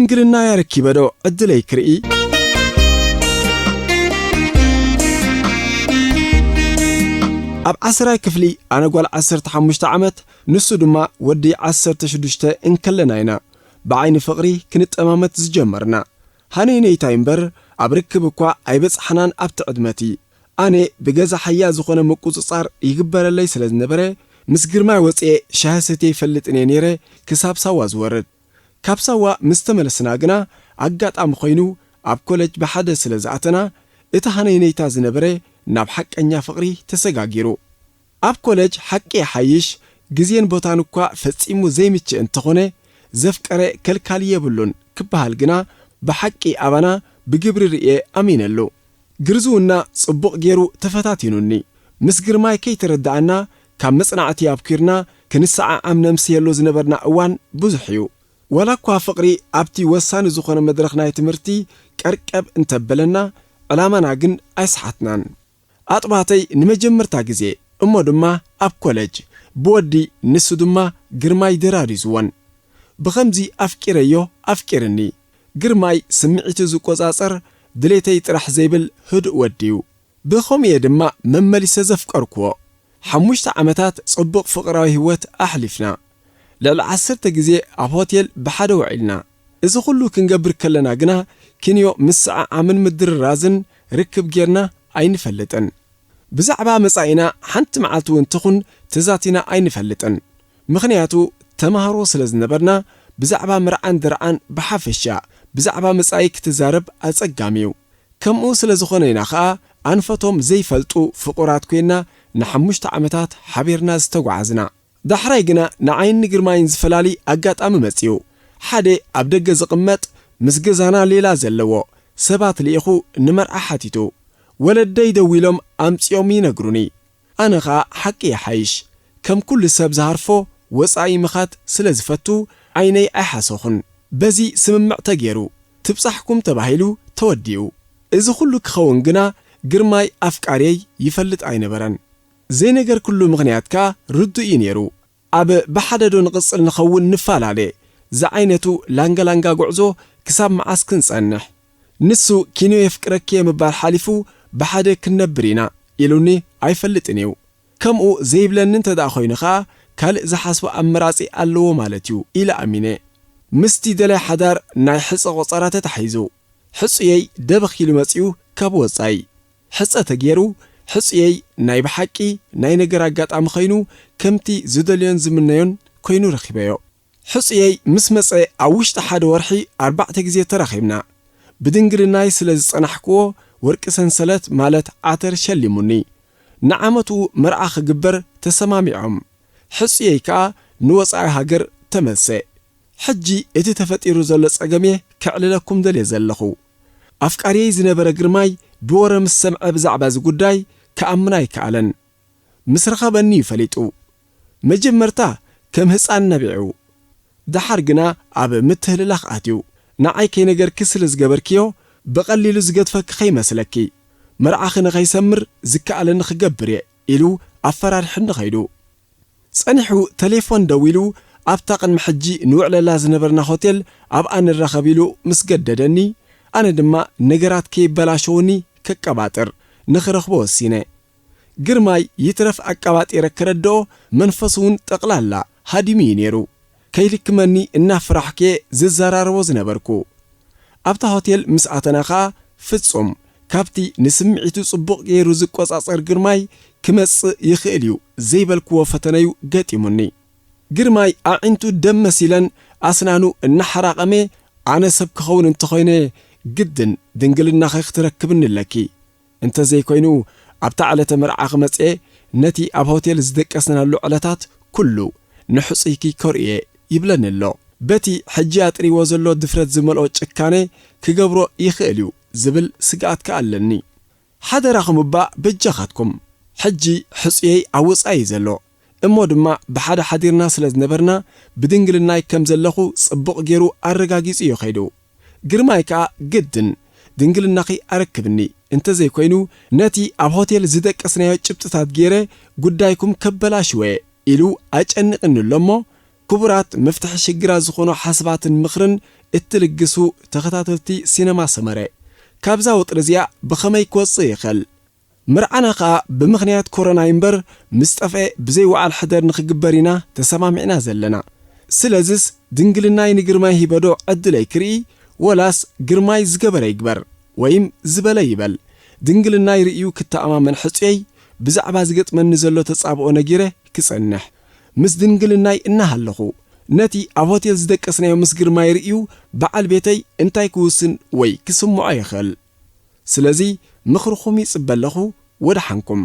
ድንግልናይ ኣረኪበ ዶ ዕድለይ ክርኢ? ኣብ ዓስራይ ክፍሊ ኣነ ጓል ዓሰርተ ሓሙሽተ ዓመት፣ ንሱ ድማ ወዲ ዓሰርተ ሽዱሽተ እንከለና ኢና ብዓይኒ ፍቕሪ ክንጠማመት ዝጀመርና። ሃነይ ነይታይ እምበር፣ ኣብ ርክብ እኳ ኣይበጻሕናን ኣብቲ ዕድመቲ። ኣነ ብገዛ ሓያ ዝኾነ ምቁጽጻር ይግበረለይ ስለ ዝነበረ፣ ምስ ግርማይ ወጽኤ ሻሂ ሰትየ ይፈልጥን እየ ነይረ ክሳብ ሳዋ ዝወርድ። ካብ ሳዋ ምስ ተመለስና ግና ኣጋጣሚ ኮይኑ ኣብ ኮለጅ ብሓደ ስለ ዝኣተና፣ እቲ ሃነይ ነይታ ዝነበረ ናብ ሓቀኛ ፍቕሪ ተሰጋጊሩ። ኣብ ኮለጅ ሓቂ ይሓይሽ፣ ግዜን ቦታን እኳ ፈጺሙ ዘይምችእ እንተኾነ፣ ዘፍቀረ ከልካሊ የብሉን ክበሃል ግና ብሓቂ ኣባና ብግብሪ ርእየ ኣሚነሉ። ግርዝውና ጽቡቕ ገይሩ ተፈታቲኑኒ። ምስ ግርማይ ከይተረዳኣና ካብ መጽናዕቲ ኣብኲርና ክንሰዓዓም ነምስየሉ ዝነበርና እዋን ብዙሕ እዩ። ዋላ እኳ ፍቕሪ ኣብቲ ወሳኒ ዝኾነ መድረኽ ናይ ትምህርቲ ቀርቀብ እንተበለና፣ ዕላማና ግን ኣይሰሓትናን። ኣጥባተይ ንመጀመርታ ግዜ፣ እሞ ድማ ኣብ ኮለጅ፣ ብወዲ፣ ንሱ ድማ ግርማይ ደራሪዝወን። ብኸምዚ ኣፍቂረዮ ኣፍቂርኒ። ግርማይ ስምዒቱ ዝቆጻጸር፣ ድሌተይ ጥራሕ ዘይብል ህዱእ ወዲ እዩ። ብኸምኡ እየ ድማ መመሊሰ ዘፍቀርክዎ። ሓሙሽተ ዓመታት ጽቡቕ ፍቕራዊ ህይወት ኣሕሊፍና። ልዕሊ ዓሰርተ ግዜ ኣብ ሆቴል ብሓደ ውዒልና። እዚ ኹሉ ክንገብር ከለና ግና፣ ክንዮ ምስዕዓምን ምድርራዝን ርክብ ጌርና ኣይንፈልጥን። ብዛዕባ መጻኢና ሓንቲ መዓልቲ እውን ትኹን ተዛቲና ኣይንፈልጥን። ምኽንያቱ፣ ተማሃሮ ስለ ዝነበርና፣ ብዛዕባ መርዓን ድርዓን ብሓፈሻ፣ ብዛዕባ መጻኢ ክትዛረብ ኣጸጋሚ እዩ። ከምኡ ስለ ዝኾነ ኢና ኸኣ፣ ኣንፈቶም ዘይፈልጡ ፍቑራት ኮይንና ንሓሙሽተ ዓመታት ሓቢርና ዝተጓዓዝና። ዳሕራይ ግና ንዓይን ንግርማይን ዝፈላሊ ኣጋጣሚ መጺኡ። ሓደ ኣብ ደገ ዝቕመጥ፣ ምስ ገዛና ሌላ ዘለዎ፣ ሰባት ልኢኹ ንመርዓ ሓቲቱ። ወለደይ ደዊሎም ኣምጺኦም ይነግሩኒ። ኣነ ኸኣ ሓቂ ይሓይሽ፣ ከም ኩሉ ሰብ ዝሃርፎ ወጻኢ ምኻድ ስለ ዝፈቱ፣ ዓይነይ ኣይሓሰኹን። በዚ ስምምዕ ተገይሩ፣ ትብጻሕኩም ተባሂሉ ተወዲኡ። እዚ ኹሉ ክኸውን ግና ግርማይ ኣፍቃሪየይ ይፈልጥ ኣይነበረን። ዘይነገርኩሉ ምኽንያት ከኣ ርዱእ እዩ ነይሩ። ኣብ ብሓደ ዶ ንቕጽል ንኸውን ንፈላለ ዝዓይነቱ ላንጋ ላንጋ ጉዕዞ ክሳብ መዓስ ክንጸንሕ? ንሱ ኪኖ የፍቅረኪ እየ ምባል ሓሊፉ ብሓደ ክንነብር ኢና ኢሉኒ ኣይፈልጥን እዩ። ከምኡ ዘይብለኒ እንተ ደኣ ኮይኑ ኸኣ ካልእ ዝሓስቦ ኣመራጺ ኣለዎ ማለት እዩ ኢለ ኣሚነ። ምስቲ ደላይ ሓዳር ናይ ሕጸ ቆጸራ ተታሒዙ። ሕጹየይ ደበኽ ኢሉ መጺኡ ካብ ወጻኢ። ሕጸ ተገይሩ፣ ሕጹየይ ናይ ብሓቂ ናይ ነገር ኣጋጣሚ ኸይኑ፣ ከምቲ ዝደልዮን ዝምነዮን ኮይኑ ረኺበዮ። ሕጹየይ ምስ መጸ ኣብ ውሽጢ ሓደ ወርሒ ኣርባዕተ ግዜ ተራኺብና። ብድንግልናይ ስለ ዝጸናሕክዎ፣ ወርቂ ሰንሰለት ማለት ዓተር ሸሊሙኒ። ንዓመቱ መርዓ ክግበር ተሰማሚዖም። ሕጹየይ ከኣ ንወጻኢ ሃገር ተመልሰ። ሕጂ እቲ ተፈጢሩ ዘሎ ጸገም እየ ከዕልለኩም ደልየ ዘለኹ። ኣፍቃሪየይ ዝነበረ ግርማይ ብወረ ምስ ሰምዐ ብዛዕባ እዚ ጉዳይ ክኣምን ኣይከኣለን። ምስ ረኸበኒ እዩ ፈሊጡ። መጀመርታ ከም ህጻን ነቢዑ። ደሓር ግና ኣብ ምትህልላኽ ኣትዩ። ንዓይ ከይነገርኪ ስለ ዝገበርክዮ ብቐሊሉ ዝገድፈኪ ከይመስለኪ። መርዓኺ ንኸይሰምር ዝከኣለኒ ክገብር እየ ኢሉ ኣፈራሪሑኒ ኸይዱ። ጸኒሑ ተሌፎን ደዊሉ፣ ኣብታ ቅድሚ ሕጂ ንውዕለላ ዝነበርና ሆቴል ኣብኣ ንራኸብ ኢሉ ምስ ገደደኒ፣ ኣነ ድማ ነገራት ከይበላሸውኒ ከቀባጥር ንኽረኽቦ ወሲነ። ግርማይ ይትረፍ ኣቀባጢረ ክረድኦ መንፈሱ እውን ጠቕላላ ሃዲሙ እዩ ነይሩ። ከይልክመኒ እናፈራሕኩ እየ ዝዘራረቦ ዝነበርኩ። ኣብታ ሆቴል ምስ ኣተና ኸኣ ፍጹም ካብቲ ንስምዒቱ ጽቡቕ ገይሩ ዝቆጻጸር ግርማይ ክመጽእ ይኽእል እዩ ዘይበልክዎ ፈተነዩ ገጢሙኒ። ግርማይ ኣዒንቱ ደም መሲለን ኣስናኑ እናሓራቐመ፣ ኣነ ሰብ ክኸውን እንተኾይነ ግድን ድንግልናኺ ክትረክብኒ ኣለኪ። እንተዘይኮይኑ ኣብታ ዕለተ መርዓኺ መጽኤ ነቲ ኣብ ሆቴል ዝደቀስናሉ ዕለታት ኩሉ ንሕጹይኪ ከርእየ ይብለኒ ኣሎ። በቲ ሕጂ ኣጥሪዎ ዘሎ ድፍረት ዝመልኦ ጭካነ ክገብሮ ይኽእል እዩ ዝብል ስግኣት ከኣ ኣለኒ። ሓደራኹም እባ በጃኻትኩም። ሕጂ ሕጹየይ ኣብ ወጻኢ እዩ ዘሎ። እሞ ድማ ብሓደ ሓዲርና ስለ ዝነበርና ብድንግልናይ ከም ዘለኹ ጽቡቕ ገይሩ ኣረጋጊጹ እዩ ከይዱ። ግርማይ ከኣ ግድን ድንግልናኺ ኣረክብኒ፣ እንተዘይኮይኑ ነቲ ኣብ ሆቴል ዝደቀስናዮ ጭብጥታት ገይረ ጉዳይኩም ከበላሽወ ኢሉ ኣጨኒቕኒ ኣሎ እሞ ክቡራት መፍትሒ ሽግራት ዝኾኑ ሓሳባትን ምኽርን እትልግሱ ተኸታተልቲ ሲነማ ሰመረ፣ ካብዛ ወጥሪ እዚኣ ብኸመይ ክወጽእ ይኽእል? ምርዓና ኸኣ ብምኽንያት ኮሮና እምበር ምስ ጠፍኤ ብዘይ ወዓል ሕደር ንኽግበር ኢና ተሰማሚዕና ዘለና። ስለዝስ ድንግልናይ ንግርማይ ሂበዶ ዕድለይ ክርኢ፣ ወላስ ግርማይ ዝገበረ ይግበር ወይም ዝበለ ይበል? ድንግልናይ ርእዩ ክተኣማመን ሕጹየይ፣ ብዛዕባ ዝገጥመኒ ዘሎ ተጻብኦ ነጊረ ክጸንሕ። ምስ ድንግልናይ እናሃለኹ፣ ነቲ ኣብ ሆቴል ዝደቀስናዮ ምስ ግርማይ ርእዩ በዓል ቤተይ እንታይ ክውስን ወይ ክስምዖ ይኽእል? ስለዚ ምኽርኹም ይጽበ ኣለኹ፣ ወደሓንኩም።